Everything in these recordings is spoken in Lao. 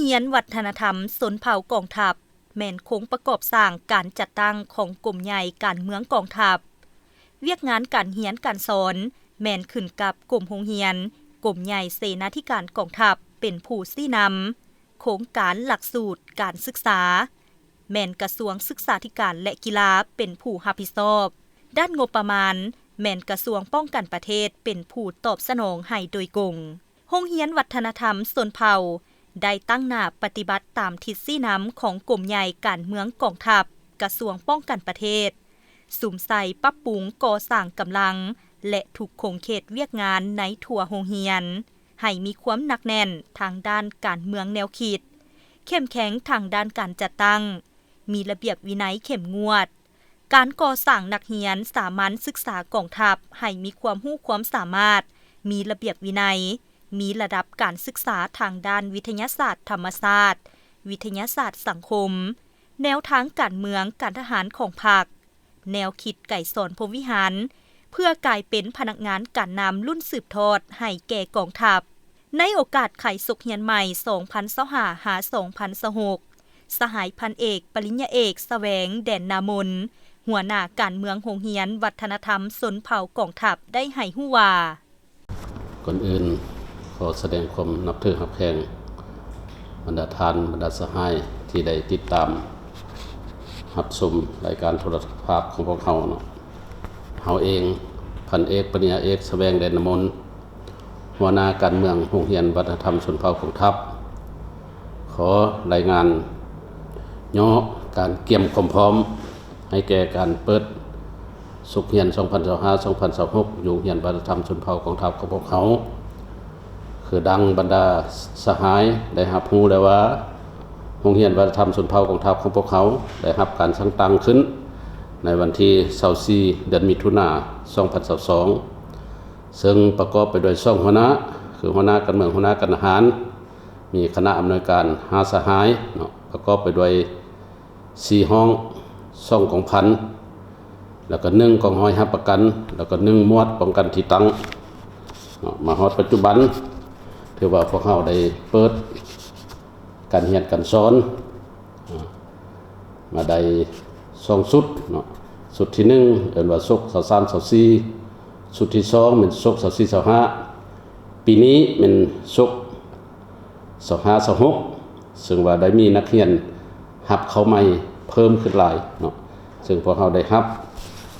ຮຽນວັດທະນະທຳຊົນເຜົ່າກອງທັບ ແມ່ນໂຄງປະກອບສ້າງການຈັດຕັ້ງຂອງກົມໃຫຍ່ການເມືອງກອງທັບ. ວຽກງານການຮຽນການສອນແມ່ນຂຶ້ນກັບກົມໂຮງຮຽນ, ກົມໃຫຍ່ເສນາທິການກອງທັບເປັນຜູ້ຊີ້ນຳ. ໂຄງການຫຼັກສູດການສຶກສາ ແມ່ນກະຊວງສຶກສາທິການ ແລະ ກິລາເປັນຜູ້ຮັບຜິດຊອບ. ດ້ານງົບປະມານ ແມ່ນກະຊວງປ້ອງກັນປະເທດເປັນຜູ້ຕອບສະໜອງໃຫ້ໂດຍກົງ. ໂຮງຮຽນວັດທະນະທຳຊົນເຜົ່າ ໄດ້ຕັ້ງໜ້າປະຕິບັດຕາມທິດຊີ້ນຳຂອງກົມໃຫຍ່ການເມືອງກອງທັບ, ກະຊວງປ້ອງກັນປະເທດ, ສຸມໃສ່ປັບປຸງກໍ່ສ້າງກຳລັງ ແລະ ທຸກຂົງເຂດວຽກງານໃນທົ່ວໂຮງຮຽນ ໃຫ້ມີຄວາມໜັກແໜ້ນທາງດ້ານການເມືອງແນວຄິດ, ເຂັ້ມແຂງທາງດ້ານການຈັດຕັ້ງ, ມີລະບຽບວິໄນເຂັ້ມງວດ. ການກໍ່ສ້າງນັກຮຽນສາມັນສຶກສາກອງທັບໃຫ້ມີຄວາມຮູ້ຄວາມສາມາດ, ມີລະບຽບວິໄນ, ມີລະດັບການສຶກສາທາງດ້ານວິທະຍາສາດທຳມະຊາດ, ວິທະຍາສາດສັງຄົມ, ແນວທາງການເມືອງການທະຫານຂອງພັກ, ແນວຄິດໄກສອນພົມວິຫານ ເພື່ອກາຍເປັນພະນັກງານການນຳລຸ້ນສືບທອດໃຫ້ແກ່ກອງທັບ. ໃນໂອກາດໄຂສົກຮຽນໃໝ່ ສອງພັນຊາວຫ້າ ຫາ ສອງພັນຊາວຫົກ ສະຫາຍພັນເອກ ປະລິນຍາເອກ ສະແຫວງ ແດນນາມົນ ຫົວໜ້າການເມືອງໂຮງຮຽນວັດທະນະທຳຊົນເຜົ່າກອງທັບ ໄດ້ໃຫ້ຮູ້ວ່າ. ກ່ອນອື່ນ ຂໍສະແດງຄວາມນັບຖືຮັກແພງບັນດາທ່ານ, ບັນດາສະຫາຍທີ່ໄດ້ຕິດຕາມຮັບຊົມລາຍການໂທລະພາບຂອງພວກເຮົາເນາະ. ເຮົາເອງ ພັນເອກ ປະລິນຍາເອກ ສະແຫວງ ແດນນາມົນ ຫົວໜ້າການເມືອງໂຮງຮຽນວັດທະນະທຳຊົນເຜົ່າກອງທັບ ຂໍລາຍງານຫຍໍ້ການກຽມຄວາມພ້ອມໃຫ້ແກ່ການເປີດສົກຮຽນ ສອງພັນຊາວຫ້າ ສອງພັນຊາວຫົກ ຢູ່ໂຮງຮຽນວັດທະນະທຳຊົນເຜົ່າກອງທັບຂອງພວກເຮົາ. ຄືດັ່ງບັນດາສະຫາຍໄດ້ຮັບຮູ້ແລ້ວວ່າ ໂຮງຮຽນວັດທະນະທຳຊົນເຜົ່າກອງທັບຂອງພວກເຮົາ ໄດ້ຮັບການສ້າງຕັ້ງຂຶ້ນໃນວັນທີຊາວສີ່ ເດືອນມິຖຸນາ ສອງພັນຊາວສອງ ເຊິ່ງປະກອບໄປດ້ວຍສອງຫົວໜ້າ ຄືຫົວໜ້າການເມືອງ, ຫົວໜ້າການທະຫານ, ມີຄະນະອຳນວຍການຫ້າສະຫາຍເນາະ, ປະກອບໄປດ້ວຍສີ່ຫ້ອງ, ສອງກອງພັນ ແລ້ວກໍໜຶ່ງກອງຮ້ອຍຮັບປະກັນ ແລ້ວກໍໜຶ່ງໝວດປ້ອງກັນທີ່ຕັ້ງເນາະ. ມາຮອດປັດຈຸບັນ ຖືວ່າພວກເຮົາໄດ້ເປີດການຮຽນການສອນ ມາໄດ້ສອງຊຸດເນາະ. ຊຸດທີໜຶ່ງເອີ້ນວ່າສົກຊາວສາມ ຊາວສີ່, ຊຸດທີສອງແມ່ນສົກຊາວສີ່ ຊາວຫ້າ, ປີນີ້ແມ່ນສົກຊາວຫ້າ ຊາວຫົກ ເຊິ່ງວ່າໄດ້ມີນັກຮຽນຮັບເຂົ້າໃໝ່ເພີ່ມຂຶ້ນຫຼາຍເນາະ. ເຊິ່ງພວກເຮົາໄດ້ຮັບ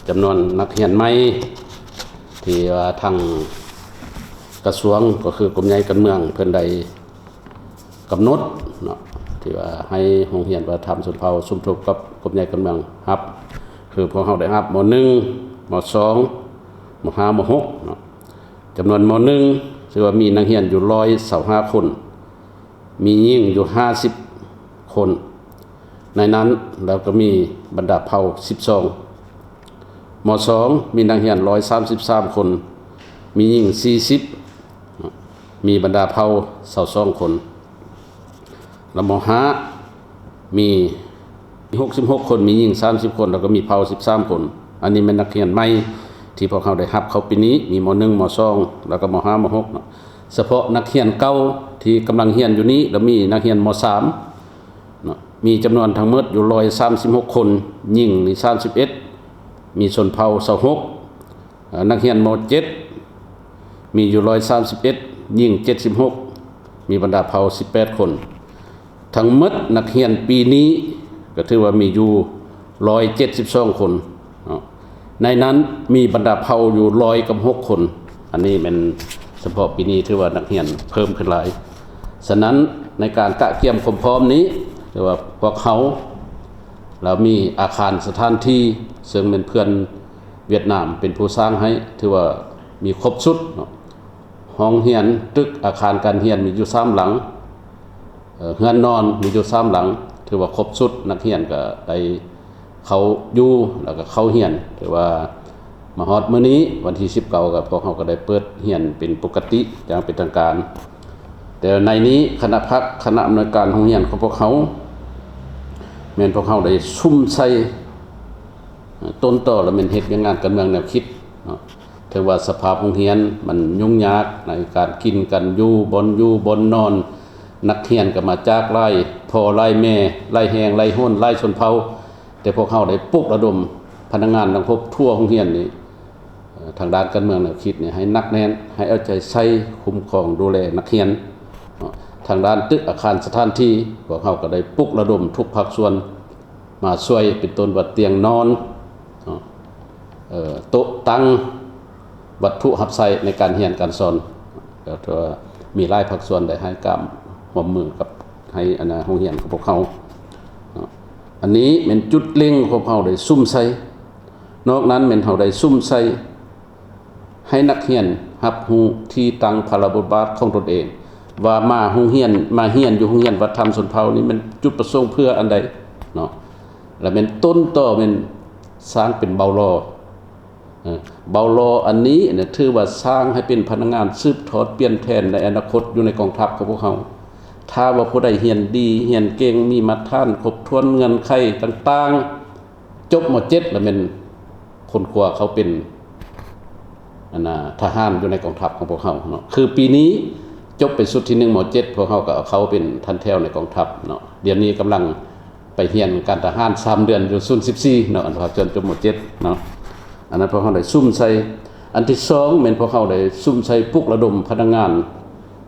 ຈຳນວນນັກຮຽນໃໝ່ ທີ່ວ່າທາງກະຊວງ ກໍຄືກົມໃຫຍ່ການເມືອງ ເພິ່ນໄດ້ ກຳນົດເນາະ ທີ່ວ່າໃຫ້ໂຮງຮຽນວັດທະນະທຳຊົນເຜົ່າສົມທົບກັບກົມໃຫຍ່ການເມືອງຮັບ ຄືພວກເຮົາໄດ້ຮັບ ມໍໜຶ່ງ ມໍສອງ ມໍຫ້າ ມໍຫົກເນາະ. ຈຳນວນ ມໍໜຶ່ງ ຖືວ່າມີນັກຮຽນຢູ່ຮ້ອຍຊາວຫ້າຄົນ, ມີຍິງຢູ່ຫ້າສິບຄົນ, ໃນນັ້ນແລ້ວກໍມີບັນດາເຜົ່າສິບສອງ. ມໍສອງ ມີນັກຮຽນຮ້ອຍສາມສິບສາມຄົນ, ມີຍິງສີ່ສິບ, ມີບັນດາເຜົ່າຊາວສອງຄົນ. ແລ້ວ ມໍຫ້າ ມີຫົກສິບຫົກຄົນ, ມີຍິງສາມສິບຄົນ ແລ້ວກໍມີເຜົ່າສິບສາມຄົນ. ອັນນີ້ແມ່ນນັກຮຽນໃໝ່ທີ່ພວກເຮົາໄດ້ຮັບເຂົ້າປີນີ້, ມີ ມໍໜຶ່ງ ມໍສອງ ແລ້ວກໍ ມໍຫ້າ ມໍຫົກເນາະ. ສະເພາະນັກຮຽນເກົ່າທີ່ກຳລັງຮຽນຢູ່ນີ້ ແລ້ວມີນັກຮຽນ ມໍສາມ ເນາະ ມີຈຳນວນທັງໝົດຢູ່ຮ້ອຍສາມສິບຫົກຄົນ, ຍິງນີ້ສາມສິບເອັດ, ມີຊົນເຜົ່າຊາວຫົກ, ເອີ ນັກຮຽນ ມໍເຈັດ ມີຢູ່ຮ້ອຍສາມສິບເອັດ, ຍິງເຈັດສິບຫົກ, ມີບັນດາເຜົ່າສິບແປດຄົນ. ທັງໝົດນັກຮຽນປີນີ້ກໍຖືວ່າມີຢູ່ຮ້ອຍເຈັດສິບສອງຄົນເນາະ. ໃນນັ້ນມີບັນດາເຜົ່າຢູ່ຮ້ອຍກັບຫົກຄົນ. ອັນນີ້ແມ່ນສະເພາະປີນີ້ຖືວ່ານັກຮຽນເພີ່ມຂຶ້ນຫຼາຍ. ສະນັ້ນໃນການກະກຽມຄວາມພ້ອມນີ້ ຖືວ່າພວກເຮົາ ລາວມີອາຄານສະຖານທີ່ ເຊິ່ງແມ່ນເພື່ອນຫວຽດນາມເປັນຜູ້ສ້າງໃຫ້ ຖືວ່າມີຄົບຊຸດເນາະ. ຫ້ອງຮຽນ, ຕຶກ, ອາຄານການຮຽນມີຢູ່ສາມຫຼັງ, ເອີ ເຮືອນນອນມີຢູ່ສາມຫຼັງ, ຖືວ່າຄົບຊຸດ, ນັກຮຽນກໍໄດ້ເຂົ້າຢູ່ ແລ້ວກໍເຂົ້າຮຽນ. ຖືວ່າມາຮອດມື້ນີ້ ວັນທີສິບເກົ້າ ກໍພວກເຮົາກໍໄດ້ເປີດຮຽນເປັນປົກກະຕິຢ່າງເປັນທາງການ. ແຕ່ໃນນີ້ຄະນະພັກ, ຄະນະອຳນວຍການໂຮງຮຽນຂອງພວກເຮົາ ແມ່ນພວກເຮົາໄດ້ສຸມໃສ່ ຕົ້ນຕໍ ລະແມ່ນເຮັດວຽກງານການເມືອງແນວຄິດເນາະ. ເຖິງວ່າສະພາບໂຮງຮຽນມັນຫຍຸ້ງຍາກໃນການກິນການຢູ່, ບ່ອນຢູ່ບ່ອນນອນ, ນັກຮຽນກໍມາຈາກຫຼາຍພໍ່ຫຼາຍແມ່, ຫຼາຍແຫ່ງ, ຫຼາຍຫົນ, ຫຼາຍຊົນເຜົ່າ, ແຕ່ພວກເຮົາໄດ້ປຸກລະດົມພະນັກງານນັກຮົບທົ່ວໂຮງຮຽນນີ້, ເອີ່, ທາງດ້ານການເມືອງແນວຄິດນີ້ໃຫ້ໜັກແໜ້ນ, ໃຫ້ເອົາໃຈໃສ່ຄຸ້ມຄອງດູແລນັກຮຽນເນາະ. ທາງດ້ານຕຶກອາຄານສະຖານທີ່, ພວກເຮົາກໍໄດ້ປຸກລະດົມທຸກພາກສ່ວນມາຊ່ວຍ, ເປັນຕົ້ນວ່າຕຽງນອນເນາະ, ເອີ່, ໂຕະຕັ່ງ, ວັດຖຸຮັບໃຊ້ໃນການຮຽນການສອນ, ກໍຖືວ່າມີຫຼາຍພາກສ່ວນໄດ້ໃຫ້ການຮ່ວມມືກັບ ໃຫ້ອັນນາ ໂຮງຮຽນຂອງພວກເຮົາເນາະ. ອັນນີ້ແມ່ນຈຸດເລັ່ງຂອງພວກເຮົາໄດ້ສຸມໃສ່. ນອກນັ້ນແມ່ນເຮົາໄດ້ສຸມໃສ່ໃຫ້ນັກຮຽນຮັບຮູ້ທີ່ຕັ້ງພາລະບົດບາດຂອງຕົນເອງ ວ່າມາໂຮງຮຽນ, ມາຮຽນຢູ່ໂຮງຮຽນວັດທຳຊົນເຜົ່ານີ້ແມ່ນຈຸດປະສົງເພື່ອອັນໃດເນາະ, ແລະແມ່ນຕົ້ນຕໍແມ່ນສ້າງເປັນເບົາຫຼໍ່. ເອີ ເບົາຫຼໍ່ອັນນີ້ນະ ຖືວ່າສ້າງໃຫ້ເປັນພະນັກງານສືບທອດປ່ຽນແທນໃນອະນາຄົດຢູ່ໃນກອງທັບຂອງພວກເຮົາ. ຖ້າວ່າຜູ້ໃດຮຽນດີ, ຮຽນເກັ່ງ, ມີມາດຕະຖານຄົບຖ້ວນເງື່ອນໄຂຕ່າງໆ, ຈົບ ມ.ເຈັດ ແລ້ວແມ່ນຄົ້ນຄວ້າເຂົ້າເປັນ ອັນນາ ທະຫານຢູ່ໃນກອງທັບຂອງພວກເຮົາເນາະ. ຄືປີນີ້ຈົບໄປຊຸດທີໜຶ່ງ ມ.ເຈັດ ພວກເຮົາກໍເອົາເຂົ້າເປັນຖັນແຖວໃນກອງທັບເນາະ. ດຽວນີ້ກຳລັງ ໄປຮຽນການທະຫານສາມເດືອນຢູ່ສູນສິບສີ່ເນາະ, ອັນພາກສ່ວນຈົບ ມ.ເຈັດ ເນາະ. ອັນນັ້ນພວກເຮົາໄດ້ສຸມໃສ່. ອັນທີສອງແມ່ນພວກເຮົາໄດ້ສຸມໃສ່ປຸກລະດົມພະນັກງານ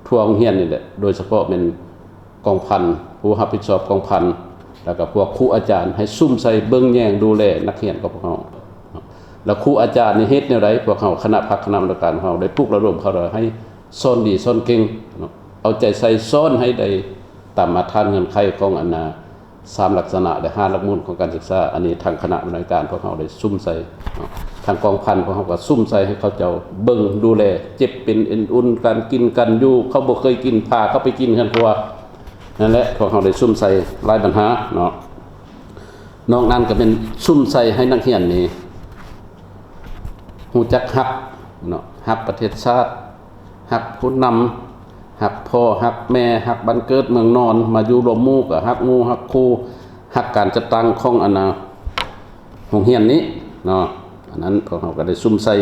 ທົ່ວໂຮງຮຽນນີ້ແຫຼະ, ໂດຍສະເພາະແມ່ນກອງພັນ, ຜູ້ຮັບຜິດຊອບກອງພັນ ແລ້ວກໍພວກຄູອາຈານ ໃຫ້ສຸມໃສ່ເບິ່ງແຍງດູແລນັກຮຽນຂອງພວກເຮົາເນາະ. ແລ້ວຄູອາຈານນີ້ເຮັດແນວໃດ? ພວກເຮົາຄະນະພັກຄະນະບັນນາການຂອງເຮົາໄດ້ປຸກລະດົມເຂົາໃຫ້ສອນດີສອນເກັ່ງເນາະ, ເອົາໃຈໃສ່ສອນໃຫ້ໄດ້ຕາມມາດຕະຖານເງື່ອນໄຂຂອງອັນນາ ສາມລັກສະນະ ແລະ ຫ້າຫຼັກມູນຂອງການສຶກສາ. ອັນນີ້ທາງຄະນະບັນນາການພວກເຮົາໄດ້ສຸມໃສ່ເນາະ, ທາງກອງພັນພວກເຮົາກໍສຸມໃສ່ໃຫ້ເຂົາເຈົ້າເບິ່ງດູແລ ເຈັບເປັນເອັນອຸ່ນ, ການກິນການຢູ່, ເຂົາບໍ່ເຄີຍກິນ, ພາເຂົາໄປກິນເຮືອນຄົວ. ນັ້ນແຫຼະ ພວກເຮົາໄດ້ສຸມໃສ່ຫຼາຍບັນຫາເນາະ. ນອກນັ້ນກໍແມ່ນສຸມໃສ່ໃຫ້ນັກຮຽນນີ້ຮູ້ຈັກຮັກເນາະ, ຮັກປະເທດຊາດ, ຮັກຜູ້ນຳ, ຮັກພໍ່ຮັກແມ່, ຮັກບ້ານເກີດເມືອງນອນ, ມາຢູ່ລວມໝູ່ກໍຮັກໝູ່ຮັກຄູ່, ຮັກການຈັດຕັ້ງຂອງອັນນາ ໂຮງຮຽນນີ້ເນາະ. ອັນນັ້ນພວກເຮົາກໍໄດ້ສຸມໃສ່.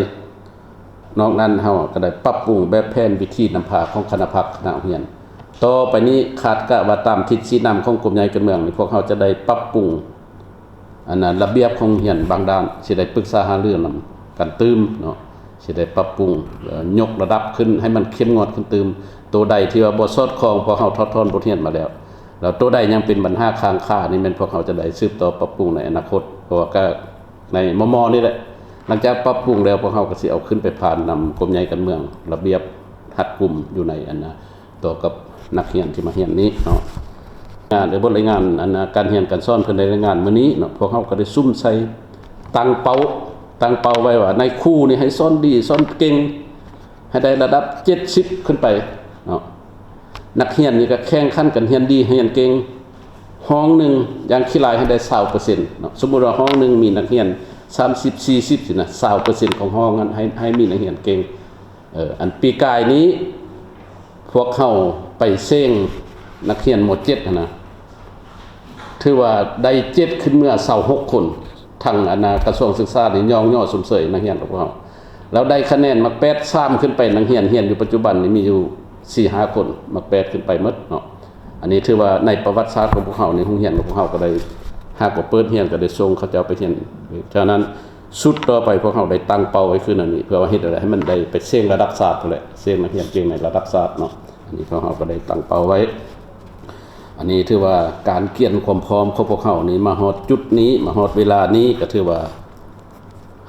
ນອກນັ້ນເຮົາກໍໄດ້ປັບປຸງແບບແຜນວິທີນຳພາຂອງຄະນະພັກຄະນະໂຮງຮຽນ. ຕໍ່ໄປນີ້ຄາດກະວ່າຕາມທິດຊີ້ນຳຂອງກົມໃຫຍ່ການເມືອງນີ້ ພວກເຮົາຈະໄດ້ປັບປຸງ ອັນນະ ລະບຽບຂອງໂຮງຮຽນບາງດ້ານ ຊິໄດ້ປຶກສາຫາລືນຳກັນຕື່ມເນາະ, ຊິໄດ້ປັບປຸງ ເອີ່ ຍົກລະດັບຂຶ້ນໃຫ້ມັນເຂັ້ມງວດຂຶ້ນຕື່ມ. ໂຕໃດທີ່ວ່າບໍ່ສອດຄ່ອງ ພວກເຮົາຖອດຖອນບົດຮຽນມາແລ້ວ, ແລ້ວໂຕໃດຍັງເປັນບັນຫາຄ້າງຄານີ້ ແມ່ນພວກເຮົາຈະໄດ້ສືບຕໍ່ປັບປຸງໃນອະນາຄົດ, ເພາະວ່າກະໃນມໍ່ໆນີ້ແຫຼະ. ຫຼັງຈາກປັບປຸງແລ້ວ ພວກເຮົາກໍຊິເອົາຂຶ້ນໄປຜ່ານນຳກົມໃຫຍ່ການເມືອງ ລະບຽບຮັດກຸມຢູ່ໃນອັນນະ ຕໍ່ກັບນັກຮຽນທີ່ມາຮຽນນີ້ເນາະ. ງານ ແລະ ບົດລາຍງານ ອັນນາ ການຮຽນການສອນເພິ່ນໄດ້ລາຍງານມື້ນີ້ເນາະ, ພວກເຮົາກໍໄດ້ສຸມໃສ່ຕັ້ງເປົ້າ, ຕັ້ງເປົ້າໄວ້ວ່ານາຍຄູນີ້ໃຫ້ສອນດີສອນເກັ່ງ ໃຫ້ໄດ້ລະດັບເຈັດສິບຂຶ້ນໄປເນາະ. ນັກຮຽນນີ້ກໍແຂ່ງຂັນກັນຮຽນດີຮຽນເກັ່ງ, ຫ້ອງໜຶ່ງຢ່າງຂີ້ຫຼາຍໃຫ້ໄດ້ຊາວເປີເຊັນເນາະ. ສົມມຸດວ່າຫ້ອງໜຶ່ງມີນັກຮຽນສາມສິບ ສີ່ສິບຊີ້ນະ, ຊາວເປີເຊັນຂອງຫ້ອງນັ້ນໃຫ້ ໃຫ້ມີນັກຮຽນເກັ່ງ. ເອີ ອັນປີກາຍນີ້ພວກເຮົາໄປເສັງນັກຮຽນ ມ.ເຈັດ ຫັ້ນນະ, ຖືວ່າໄດ້ເຈັດຂຶ້ນເມືອຊາວຫົກຄົນ. ທາງອັນນາກະຊວງສຶກສານີ້ຍ້ອງຍໍຊົມເຊີຍນັກຮຽນຂອງພວກເຮົາ, ແລ້ວໄດ້ຄະແນນມາແປດ ສາມຂຶ້ນໄປ. ນັກຮຽນຮຽນຢູ່ປັດຈຸບັນນີ້ມີຢູ່ສີ່ຫ້າຄົນ ມາແປດຂຶ້ນໄປໝົດເນາະ. ອັນນີ້ຖືວ່າໃນປະຫວັດສາດຂອງພວກເຮົານີ້ ໂຮງຮຽນຂອງພວກເຮົາກໍໄດ້ ຫາກວ່າເປີດຮຽນກໍໄດ້ສົ່ງເຂົາເຈົ້າໄປຮຽນ. ສະນັ້ນ ຊຸດຕໍ່ໄປພວກເຮົາໄດ້ຕັ້ງເປົ້າໄວ້ຄືແນວນີ້ ເພື່ອວ່າເຮັດໃດໃຫ້ມັນໄດ້ໄປເສັງລະດັບຊາດພຸ້ນແຫຼະ, ເສັງນັກຮຽນເກັ່ງໃນລະດັບຊາດເນາະ. ອັນນີ້ພວກເຮົາກໍໄດ້ຕັ້ງເປົ້າໄວ້. ອັນນີ້ຖືວ່າການກຽມຄວາມພ້ອມຂອງພວກເຮົານີ້ ມາຮອດຈຸດນີ້ ມາຮອດເວລານີ້ ກໍຖືວ່າ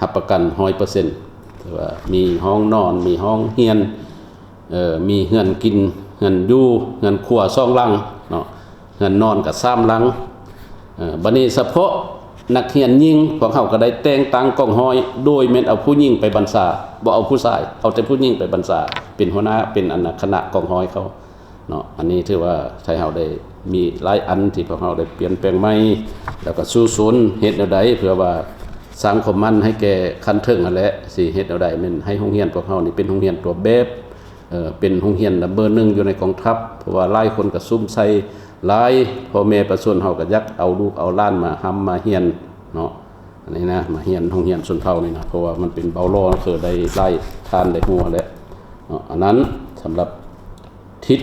ຮັບປະກັນຮ້ອຍເປີເຊັນ ຖືວ່າມີຫ້ອງນອນ ມີຫ້ອງຮຽນ ເອີ ມີເຮືອນກິນ ເຮືອນຢູ່ ເຮືອນຄົວສອງຫຼັງເນາະ, ເຮືອນນອນກໍສາມຫຼັງ. ເອີ ບັດນີ້ສະເພາະນັກຮຽນຍິງ ພວກເຮົາກໍໄດ້ແຕ່ງຕັ້ງກອງຮ້ອຍ ໂດຍແມ່ນເອົາຜູ້ຍິງໄປບັນຊາ, ບໍ່ເອົາຜູ້ຊາຍ, ເອົາແຕ່ຜູ້ຍິງໄປບັນຊາ ເປັນຫົວໜ້າ ເປັນອັນນະຄະນະກອງຮ້ອຍເຂົາເນາະ. ອັນນີ້ຖືວ່າໄທເຮົາໄດ້ມີຫຼາຍອັນທີ່ພວກເຮົາໄດ້ປ່ຽນແປງໃໝ່ ແລ້ວກໍສູ້ຊົນເຮັດແນວໃດ ເພື່ອວ່າສ້າງຄວາມໝັ້ນໃຫ້ແກ່ຂັ້ນເທິງຫັ້ນແຫຼະ, ຊິເຮັດແນວໃດແມ່ນໃຫ້ໂຮງຮຽນພວກເຮົານີ້ເປັນໂຮງຮຽນຕົວແບບ ເອີ ເປັນໂຮງຮຽນນຳເບີໜຶ່ງຢູ່ໃນກອງທັບ, ເພາະວ່າຫຼາຍຄົນກໍສຸມໃສ່ຫຼາຍ, ພໍ່ແມ່ປະຊາຊົນເຮົາກໍຢາກເອົາລູກເອົາຫຼານມາຮ່ຳມາຮຽນເນາະ, ອັນນີ້ນະ ມາຮຽນໂຮງຮຽນຊົນເຜົ່ານີ້ນະ, ເພາະວ່າມັນເປັນເບົາຫຼໍ່ ຄືໄດ້ຫຼາຍທ່ານໄດ້ຮູ້ແຫຼະເນາະ. ອັນນັ້ນສຳລັບທິດ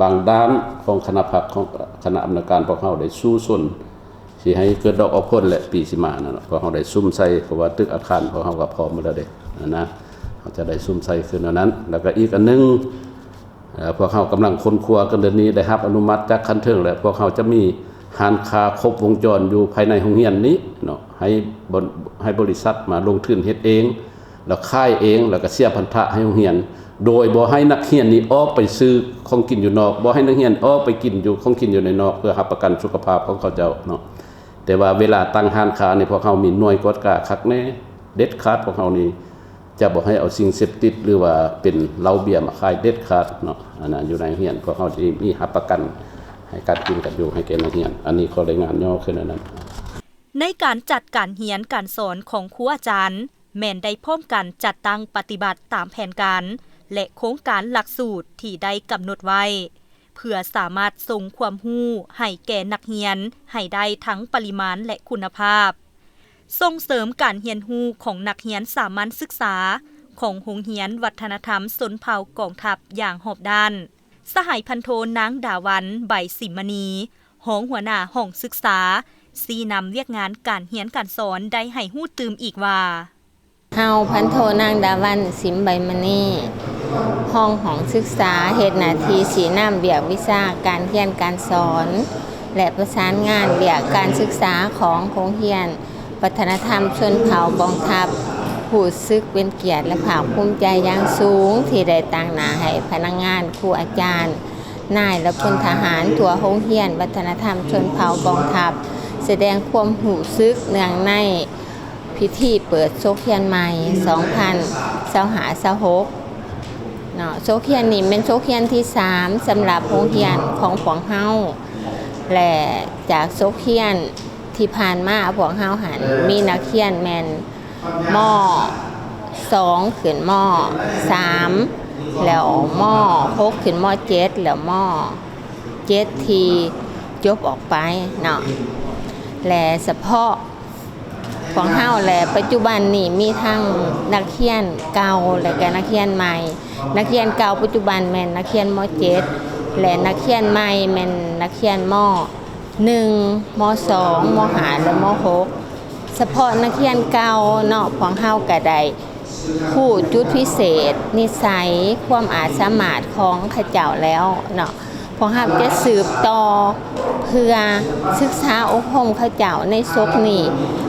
ບາງດ້ານຂອງຄະນະພັກ ຂອງຄະນະອຳນວຍການພວກເຮົາໄດ້ສູ້ຊົນ ຊິໃຫ້ເກີດດອກອອກຜົນ ແລະ ປີຊິມານັ້ນ ພວກເຮົາໄດ້ສຸມໃສ່ ເພາະວ່າຕຶກອາຄານພວກເຮົາກໍພ້ອມໝົດແລ້ວເດ້ ນະ ເຮົາຈະໄດ້ສຸມໃສ່ຄືແນວນັ້ນ. ແລ້ວກໍອີກອັນໜຶ່ງ ເອີ ພວກເຮົາກຳລັງຄົ້ນຄວ້າກັນເລື່ອງນີ້ ໄດ້ຮັບອະນຸມັດຈາກຂັ້ນເທິງແລ້ວ ພວກເຮົາຈະມີຮ້ານຄ້າຄົບວົງຈອນຢູ່ພາຍໃນໂຮງຮຽນນີ້ເນາະ ໃຫ້ບໍ- ໃຫ້ບໍລິສັດມາລົງທຶນເຮັດເອງ ແລ້ວຂາຍເອງ ແລ້ວກໍເສຍພັນທະໃຫ້ໂຮງຮຽນ ໂດຍບໍ່ໃຫ້ນັກຮຽນນີ້ອອກໄປຊື້ຂອງກິນຢູ່ນອກ ບໍ່ໃຫ້ນັກຮຽນອອກໄປກິນຢູ່ ຂອງກິນຢູ່ໃນນອກ ເພື່ອຮັບປະກັນສຸຂະພາບຂອງເຂົາເຈົ້າເນາະ. ແຕ່ວ່າເວລາຕັ້ງຮ້ານຄ້ານີ້ ພວກເຮົາມີໜ່ວຍກວດກາຄັກແນ່ເດັດຂາດ ພວກເຮົານີ້ຈະບໍ່ໃຫ້ເອົາສິ່ງເສບຕິດ ຫຼືວ່າເປັນເຫຼົ້າເບຍມາຂາຍເດັດຂາດເນາະ. ອັນນັ້ນຢູ່ໃນໂຮງຮຽນ ພວກເຮົາຈະມີຮັບປະກັນໃຫ້ການກິນການຢູ່ໃຫ້ແກ່ນັກຮຽນ. ອັນນີ້ຂໍລາຍງານຫຍໍ້ຂຶ້ນອັນນັ້ນ. ໃນການຈັດການຮຽນການສອນຂອງຄູອາຈານ ແມ່ນໄດ້ພ້ອມກັນຈັດຕັ້ງປະຕິບັດຕາມແຜນການ ແລະ ໂຄງການຫຼັກສູດທີ່ໄດ້ກຳນົດໄວ້ ເພື່ອສາມາດສົ່ງຄວາມຮູ້ໃຫ້ແກ່ນັກຮຽນໃຫ້ໄດ້ທັງປະລິມານ ແລະ ຄຸນນະພາບ, ສົ່ງເສີມການຮຽນຮູ້ຂອງນັກຮຽນສາມັນສຶກສາຂອງໂຮງຮຽນວັດທະນະທຳຊົນເຜົ່າກອງທັບຢ່າງຮອບດ້ານ. ສະຫາຍພັນໂທ ນາງ ດາວັນ ໃບສິມມະນີ ຮອງຫົວໜ້າຫ້ອງສຶກສາ ຊີ້ນຳວຽກງານການຮຽນການສອນ ໄດ້ໃຫ້ຮູ້ຕື່ມອີກວ່າ: ເຮົາ ພັນໂທ ນາງ ດາວັນ ສິມໃບມະນີ ຮອງຫ້ອງສຶກສາ ເຮັດໜ້າທີ່ຊີ້ນຳວຽກວິຊາການຮຽນການສອນ ແລະ ປະສານງານວຽກການສຶກສາຂອງໂຮງຮຽນ ວັດທະນະທຳຊົນເຜົ່າກອງທັບ ຮູ້ສຶກເປັນກຽດ ແລະ ພາກພູມໃຈຢ່າງສູງ ທີ່ໄດ້ຕາງໜ້າໃຫ້ພະນັກງານ, ຄູອາຈານ, ນາຍ ແລະ ພົນທະຫານທົ່ວໂຮງຮຽນວັດທະນະທຳຊົນເຜົ່າກອງທັບ ສະແດງຄວາມຮູ້ສຶກເນື່ອງໃນພິທີເປີດສົກຮຽນໃໝ່ ສອງພັນຊາວຫ້າ ຊາວຫົກ ເນາະ. ສົກຮຽນນີ້ແມ່ນສົກຮຽນທີສາມ ສຳລັບໂຮງຮຽນຂອງພວກເຮົາ ແລະ ຈາກສົກຮຽນ ທີ່ຜ່ານມາພວກເຮົາຫັ້ນມີນັກຮຽນແມ່ນ ມໍສອງ ຂຶ້ນ ມໍສາມ ແລ້ວ ມໍຫົກ ຂຶ້ນ ມໍເຈັດ ແລ້ວ ມໍເຈັດ ທີ່ຈົບອອກໄປເນາະ ແລະ ສະເພາະພວກເຮົາ ແລະ ປັດຈຸບັນນີ້ມີທັງນັກຮຽນເກົ່າ ແລະ ກະນັກຮຽນໃໝ່. ນັກຮຽນເກົ່າປັດຈຸບັນແມ່ນນັກຮຽນ ມໍເຈັດ ແລະ ນັກຮຽນໃໝ່ແມ່ນນັກຮຽນ ມໍໜຶ່ງ ມໍສອງ ມໍຫ້າ ແລະ ມໍຫົກ. ສະເພາະນັກຮຽນເກົ່າເນາະ ພວກເຮົາກະໄດ້ຮູ້ຈຸດພິເສດ ນິໄສ ຄວາມອາດສາມາດຂອງເຂົາເຈົ້າແລ້ວເນາະ. ພວກເຮົາຈະສືບຕໍ່ເພື່ອສຶກສາອົບຮົມເຂົາເຈົ້າໃນສົກນີ້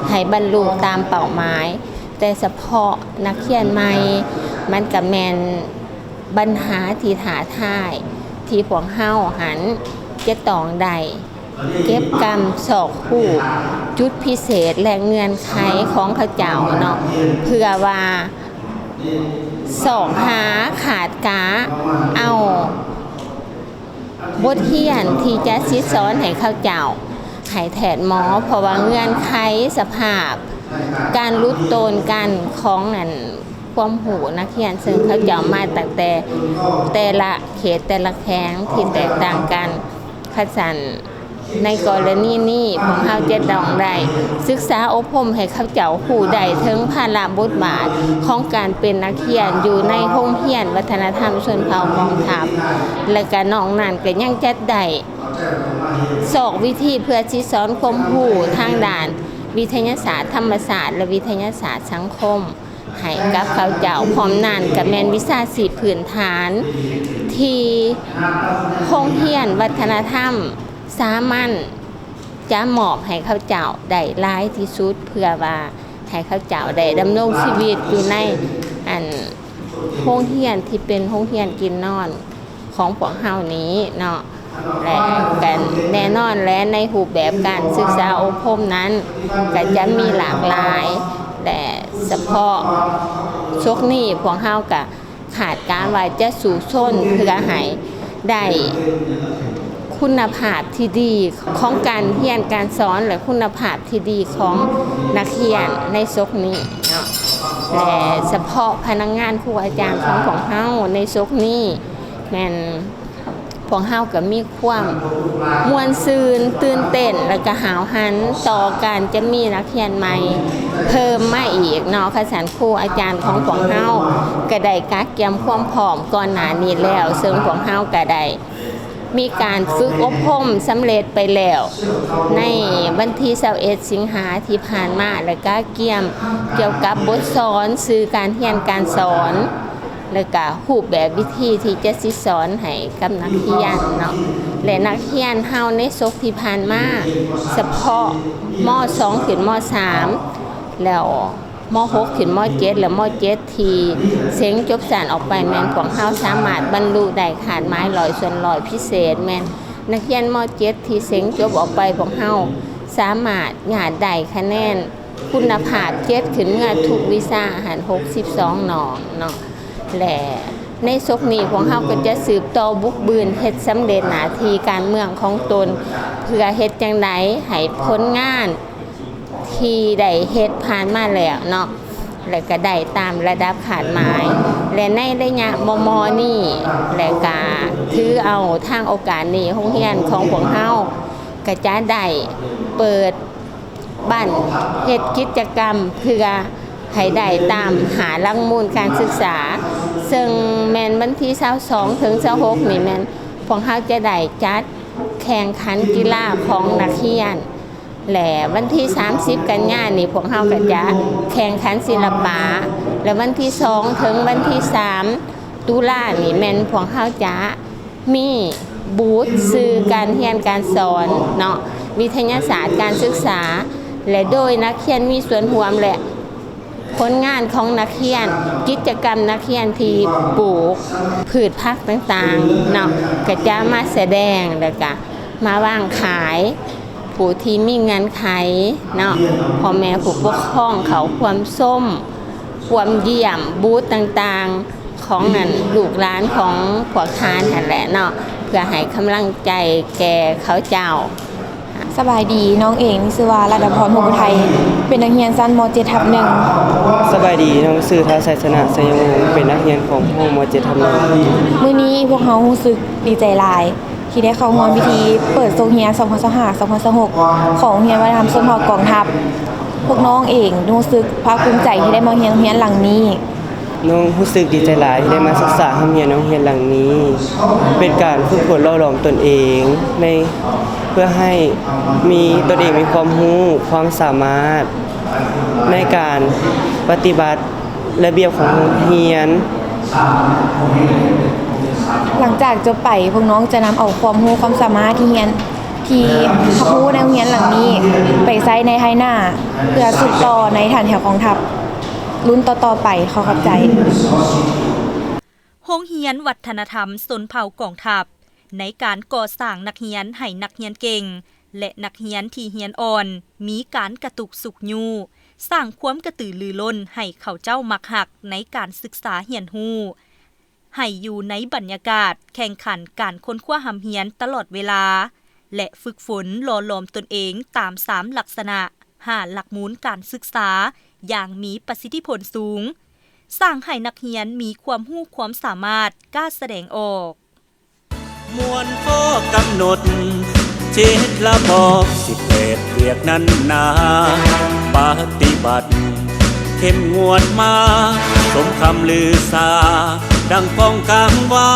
ໃຫ້ບັນລຸຕາມເປົ້າໝາຍ. ແຕ່ສະເພາະນັກຮຽນໃໝ່ ມັນກະແມ່ນບັນຫາທີ່ທ້າທາຍ ທີ່ພວກເຮົາຫັ້ນຈະຕ້ອງໄດ້ເກັບກຳຊອກຮູ້ຈຸດພິເສດ ແລະ ເງື່ອນໄຂຂອງເຂົາເຈົ້າເນາະ ເພື່ອວ່າຊອກຫາຄາດກາເອົາ ບົດຮຽນທີ່ຈະສິດສອນໃຫ້ເຂົາເຈົ້າໃຫ້ແທດໝໍ ເພາະວ່າເງື່ອນໄຂສະພາບການຫຼຸດໂຕນກັນຂອງອັນຄວາມຮູ້ນັກຮຽນ ເຊິ່ງເຂົາເຈົ້າມາຕັ້ງແຕ່ແຕ່ລະເຂດແຕ່ລະແຂວງທີ່ແຕກຕ່າງກັນ. ຄັນຊັ້ນ ໃນກໍລະນີນີ້ ພວກເຮົາຈະຕ້ອງໄດ້ສຶກສາອົບຮົມໃຫ້ເຂົາເຈົ້າຮູ້ໄດ້ເຖິງພາລະບົດບາດຂອງການເປັນນັກຮຽນຢູ່ໃນໂຮງຮຽນວັດທະນະທຳຊົນເຜົ່າກອງທັບ ແລະ ກະນອກນັ້ນກະຍັງຈະໄດ້ຊອກວິທີເພື່ອຊິສອນຄວາມຮູ້ທາງດ້ານວິທະຍາສາດທຳມະຊາດ ແລະ ວິທະຍາສາດສັງຄົມ ໃຫ້ກັບເຂົາເຈົ້າ. ພ້ອມນັ້ນກະແມ່ນວິຊາຊີບພື້ນຖານທີ່ໂຮງຮຽນວັດທະນະທຳສາມັນຈະມອບໃຫ້ເຂົາເຈົ້າໄດ້ຫຼາຍທີ່ສຸດ ເພື່ອວ່າໃຫ້ເຂົາເຈົ້າໄດ້ດຳລົງຊີວິດຢູ່ໃນ ອັນ ໂຮງຮຽນທີ່ເປັນໂຮງຮຽນກິນນອນ ຂອງພວກເຮົານີ້ເນາະ ແລະ ກະແນ່ນອນແຫຼະ ໃນຮູບແບບການສຶກສາອົບຮົມນັ້ນ ກະຈະມີຫຼາກຫຼາຍ ແລະ ສະເພາະສົກນີ້ ພວກເຮົາກະຄາດການວ່າຈະສູ້ຊົນເພື່ອໃຫ້ໄດ້ຄຸນນະພາບທີ່ດີຂອງການຮຽນການສອນ ແລະ ຄຸນນະພາບທີ່ດີຂອງນັກຮຽນໃນສົກນີ້ເນາະ ແລະ ສະເພາະພະນັກງານຄູອາຈານຂອງພວກເຮົາໃນສົກນີ້ ແມ່ນພວກເຮົາກະມີຄວາມມ່ວນຊື່ນ ຕື່ນເຕັ້ນ ແລະກະຫ້າວຫັນຕໍ່ການຈະມີນັກຮຽນໃໝ່ເພີ່ມມາອີກເນາະ. ຄັນຊັ້ນຄູອາຈານຂອງພວກເຮົາກະໄດ້ກະກຽມຄວາມພ້ອມກ່ອນໜ້ານີ້ແລ້ວ ເຊິ່ງພວກເຮົາກະໄດ້ ມີການຝຶກອົບຮົມສຳເລັດໄປແລ້ວ ໃນວັນທີຊາວເອັດ ສິງຫາທີ່ຜ່ານມາ ແລະກະກຽມກ່ຽວກັບບົດສອນສື່ການຮຽນການສອນ ແລະກະຮູບແບບວິທີທີ່ຈະຊິສອນໃຫ້ກັບນັກຮຽນເນາະ ແລະນັກຮຽນເຮົາໃນສົກທີ່ຜ່ານມາ ສະເພາະ ມ.ສອງ ຂຶ້ນ ມ.ສາມ ແລ້ວ ມ.ຫົກ ຂຶ້ນ ມ.ເຈັດ ແລະ ມ.ເຈັດ ທີ່ເສັງຈົບຊັ້ນອອກໄປ ແມ່ນພວກເຮົາສາມາດບັນລຸໄດ້ຄາດໝາຍຮ້ອຍສ່ວນຮ້ອຍພິເສດ ແມ່ນນັກຮຽນ ມ.ເຈັດ ທີ່ເສັງຈົບອອກໄປ ພວກເຮົາສາມາດຍາດໄດ້ຄະແນນຄຸນນະພາບເຈັດຂຶ້ນເມືອທຸກວິຊາຫັ້ນ ຫົກສິບສອງນ້ອງເນາະ ແລະ ໃນສົກນີ້ພວກເຮົາກໍຈະສືບຕໍ່ບຸກບືນເຮັດສຳເລັດໜ້າທີ່ການເມືອງຂອງຕົນ ເພື່ອເຮັດຈັ່ງໃດໃຫ້ຜົນງານ ທີ່ໄດ້ເຮັດຜ່ານມາແລ້ວເນາະ ແລະກະໄດ້ຕາມລະດັບຄາດໝາຍ ແລະໃນໄລຍະມໍ່ໆນີ້ ແລະກະຖືເອົາທາງໂອກາດນີ້ ໂຮງຮຽນຂອງພວກເຮົາກະຈະໄດ້ເປີດບັ້ນເຮັດກິດຈະກຳ ເພື່ອໃຫ້ໄດ້ຕາມຫ້າຫຼັກມູນການສຶກສາ ເຊິ່ງແມ່ນວັນທີຊາວສອງ ເຖິງ ຊາວຫົກນີ້ ແມ່ນພວກເຮົາຈະໄດ້ຈັດແຂ່ງຂັນກິລາຂອງນັກຮຽນ ແລະ ວັນທີສາມສິບກັນຍານີ້ ພວກເຮົາກໍຈະແຂ່ງຂັນສິລະປະ ແລະ ວັນທີສອງ ເຖິງວັນທີສາມ ຕຸລານີ້ ແມ່ນພວກເຮົາຈະມີບູດສື່ການຮຽນການສອນເນາະ ວິທະຍາສາດການສຶກສາ ແລະ ໂດຍນັກຮຽນມີສ່ວນຮ່ວມ ແລະ ຜົນງານຂອງນັກຮຽນ ກິດຈະກຳນັກຮຽນທີ່ປູກພືດຜັກຕ່າງໆເນາະ ກໍຈະມາສະແດງ ແລ້ວກະມາວາງຂາຍ ຜູ້ທີ່ມີເງື່ອນໄຂເນາະ ພໍ່ແມ່ຜູ້ປົກຄອງເຂົ້າຮ່ວມຊົມ ຮ່ວມຢ້ຽມບູດຕ່າງໆ ຂອງນັ້ນລູກຫຼານຂອງພວກທ່ານຫັ້ນແຫຼະເນາະ ເພື່ອໃຫ້ກຳລັງໃຈແກ່ເຂົາເຈົ້າ. ສະບາຍດີ, ນ້ອງເອງມີຊື່ວ່າ ລັດດາພອນ ຫົວອຸໄທ ເປັນນັກຮຽນຊັ້ນ ມ.ເຈັດ ທັບ ໜຶ່ງ. ສະບາຍດີ, ນ້ອງຊື່ ທ້າວ ໄຊຊະນະ ໄຊຍະວົງ ເປັນນັກຮຽນຂອງຫ້ອງ ມ.ເຈັດ ທັບ ໜຶ່ງ. ມື້ນີ້ພວກເຮົາຮູ້ສຶກດີໃຈຫຼາຍ ທີ່ໄດ້ເຂົ້າຮ່ວມພິທີເປີດສົກຮຽນ ສອງພັນຊາວຫ້າ ສອງພັນຊາວຫົກ ຂອງໂຮງຮຽນວັດທະນະທຳຊົນເຜົ່າກອງທັບ. ພວກນ້ອງເອງຮູ້ສຶກພາກພູມໃຈທີ່ໄດ້ມາຮຽນໂຮງຮຽນຫຼັງນີ້. ນ້ອງຮູ້ສຶກດີໃຈຫຼາຍທີ່ໄດ້ມາສຶກສາຮ່ຳຮຽນໃນໂຮງຮຽນຫຼັງນີ້. ເປັນການຝຶກຝົນຫຼໍ່ຫຼອມຕົນເອງໃນ ເພື່ອໃຫ້ມີ ຕົນເອງມີຄວາມຮູ້, ຄວາມສາມາດໃນການປະຕິບັດລະບຽບຂອງໂຮງຮຽນ. ຫຼັງຈາກຈົບໄປ, ພວກນ້ອງຈະນຳເອົາຄວາມຮູ້ຄວາມສາມາດທີ່ຮຽນ, ທີ່ຮັບຮູ້ໃນໂຮງຮຽນຫຼັງນີ້ ໄປໃຊ້ໃນພາຍໜ້າ ເພື່ອສືບຕໍ່ໃນຖານແຖວກອງທັບ ລຸ້ນຕໍ່ໆໄປ. ຂໍຂອບໃຈ. ໂຮງຮຽນວັດທະນະທຳຊົນເຜົ່າກອງທັບ ໃນການກໍ່ສ້າງນັກຮຽນໃຫ້ນັກຮຽນເກັ່ງ ແລະ ນັກຮຽນທີ່ຮຽນອ່ອນ ມີການກະຕຸກຊຸກຍູ້, ສ້າງຄວາມກະຕືລືລົ້ນໃຫ້ເຂົາເຈົ້າມັກຮັກໃນການສຶກສາຮຽນຮູ້, ໃຫ້ຢູ່ໃນບັນຍາກາດແຂ່ງຂັນການຄົ້ນຄວ້າຮ່ຳຮຽນຕະຫຼອດເວລາ ແລະ ຝຶກຝົນຫຼໍ່ຫຼອມຕົນເອງຕາມສາມລັກສະນະ ຫ້າຫຼັກມູນການສຶກສາຢ່າງມີປະສິດທິຜົນສູງ, ສ້າງໃຫ້ນັກຮຽນມີຄວາມຮູ້ຄວາມສາມາດກ້າສະແດງອອກ. ມ່ວນພໍກຳນົດເຈັດລະບອບ ສິບແປດວຽກນັ້ນນາ ປະຕິບັດເຂັ້ມງວດມາ ສົມຄຳລືສາ ດັ່ງກ້ອງກາງວາ.